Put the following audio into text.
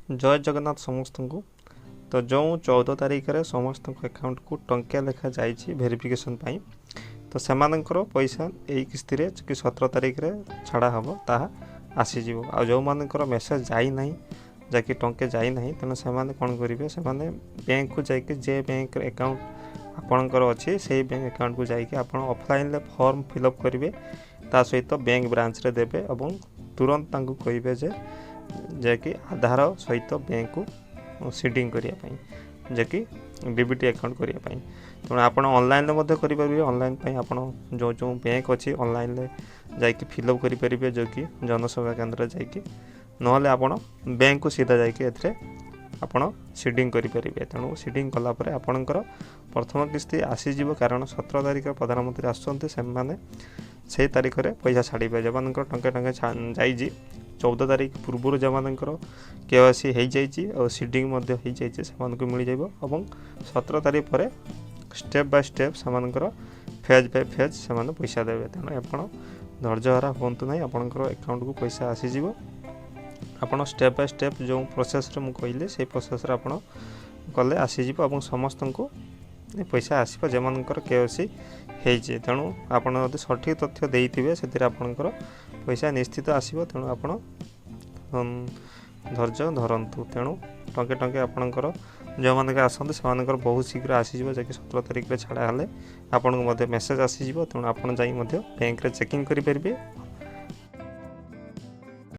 ଜୟ ଜଗନ୍ନାଥ ସମସ୍ତଙ୍କୁ। ତ ଯେଉଁ 14 ତାରିଖରେ ସମସ୍ତଙ୍କ ଆକାଉଣ୍ଟକୁ ଟଙ୍କିଆ ଲେଖା ଯାଇଛି ଭେରିଫିକେସନ୍ ପାଇଁ, ତ ସେମାନଙ୍କର ପଇସା ଏଇ କିସ୍ତିରେ କି 17 ତାରିଖରେ ଛଡ଼ା ହେବ, ତାହା ଆସିଯିବ। ଆଉ ଯେଉଁମାନଙ୍କର ମେସେଜ୍ ଯାଇନାହିଁ, ଯାହାକି ଟଙ୍କେ ଯାଇନାହିଁ, ତେଣୁ ସେମାନେ କ'ଣ କରିବେ? ସେମାନେ ବ୍ୟାଙ୍କକୁ ଯାଇକି, ଯେ ବ୍ୟାଙ୍କର ଆକାଉଣ୍ଟ ଆପଣଙ୍କର ଅଛି, ସେଇ ବ୍ୟାଙ୍କ ଆକାଉଣ୍ଟକୁ ଯାଇକି ଆପଣ ଅଫଲାଇନ୍ରେ ଫର୍ମ ଫିଲ୍ଅପ୍ କରିବେ, ତା ସହିତ ବ୍ୟାଙ୍କ ବ୍ରାଞ୍ଚରେ ଦେବେ ଏବଂ ତୁରନ୍ତ ତାଙ୍କୁ କହିବେ ଯେ ଯାହାକି ଆଧାର ସହିତ ବ୍ୟାଙ୍କକୁ ସିଡ଼ିଂ କରିବା ପାଇଁ, ଯାହାକି ଡିବିଟି ଆକାଉଣ୍ଟ କରିବା ପାଇଁ। ତେଣୁ ଆପଣ ଅନଲାଇନ୍ରେ ମଧ୍ୟ କରିପାରିବେ। ଅନଲାଇନ୍ ପାଇଁ ଆପଣ ଯେଉଁ ଯେଉଁ ବ୍ୟାଙ୍କ ଅଛି, ଅନଲାଇନ୍ରେ ଯାଇକି ଫିଲ୍ଅପ୍ କରିପାରିବେ, ଯେଉଁକି ଜନସେବା କେନ୍ଦ୍ରରେ ଯାଇକି, ନହେଲେ ଆପଣ ବ୍ୟାଙ୍କକୁ ସିଧା ଯାଇକି ଏଥିରେ ଆପଣ ସିଡ଼ିଂ କରିପାରିବେ। ତେଣୁ ସିଡ଼ିଂ କଲା ପରେ ଆପଣଙ୍କର ପ୍ରଥମ କିସ୍ତି ଆସିଯିବ, କାରଣ 17 ତାରିଖରେ ପ୍ରଧାନମନ୍ତ୍ରୀ ଆସୁଛନ୍ତି, ସେମାନେ ସେଇ ତାରିଖରେ ପଇସା ଛାଡ଼ିବେ। ଯେଉଁମାନଙ୍କର ଟଙ୍କା ଟଙ୍କା ଯାଇଛି, 14 ତାରିଖ ପୂର୍ବରୁ ଯେଉଁମାନଙ୍କର କେୱାଇସି ହେଇଯାଇଛି ଆଉ ସିଡ଼ିଂ ମଧ୍ୟ ହେଇଯାଇଛି, ସେମାନଙ୍କୁ ମିଳିଯିବ ଏବଂ 17 ତାରିଖ ପରେ ଷ୍ଟେପ୍ ବାଇ ଷ୍ଟେପ୍ ସେମାନଙ୍କର ଫେଜ୍ ବାଇ ଫେଜ୍ ସେମାନେ ପଇସା ଦେବେ। ତେଣୁ ଆପଣ ଧୈର୍ଯ୍ୟହରା ହୁଅନ୍ତୁ ନାହିଁ, ଆପଣଙ୍କର ଆକାଉଣ୍ଟକୁ ପଇସା ଆସିଯିବ। ଆପଣ ଷ୍ଟେପ୍ ବାଇ ଷ୍ଟେପ୍ ଯେଉଁ ପ୍ରୋସେସ୍ରେ ମୁଁ କହିଲି, ସେଇ ପ୍ରୋସେସ୍ରେ ଆପଣ କଲେ ଆସିଯିବ ଏବଂ ସମସ୍ତଙ୍କୁ ପଇସା ଆସିବ ଯେଉଁମାନଙ୍କର କେୱାଇସି ହେଇଛି। ତେଣୁ ଆପଣ ଯଦି ସଠିକ୍ ତଥ୍ୟ ଦେଇଥିବେ, ସେଥିରେ ଆପଣଙ୍କର ପଇସା ନିଶ୍ଚିତ ଆସିବ। ତେଣୁ ଆପଣ ଧୈର୍ଯ୍ୟ ଧରନ୍ତୁ। ତେଣୁ ଟଙ୍କେ ଟଙ୍କେ ଆପଣଙ୍କର ଯେଉଁମାନଙ୍କର ଆସନ୍ତି, ସେମାନଙ୍କର ବହୁତ ଶୀଘ୍ର ଆସିଯିବ, ଯାହାକି 17 ତାରିଖରେ ଛଡ଼ା ହେଲେ ଆପଣଙ୍କୁ ମଧ୍ୟ ମେସେଜ୍ ଆସିଯିବ। ତେଣୁ ଆପଣ ଯାଇ ମଧ୍ୟ ବ୍ୟାଙ୍କରେ ଚେକିଂ କରିପାରିବେ।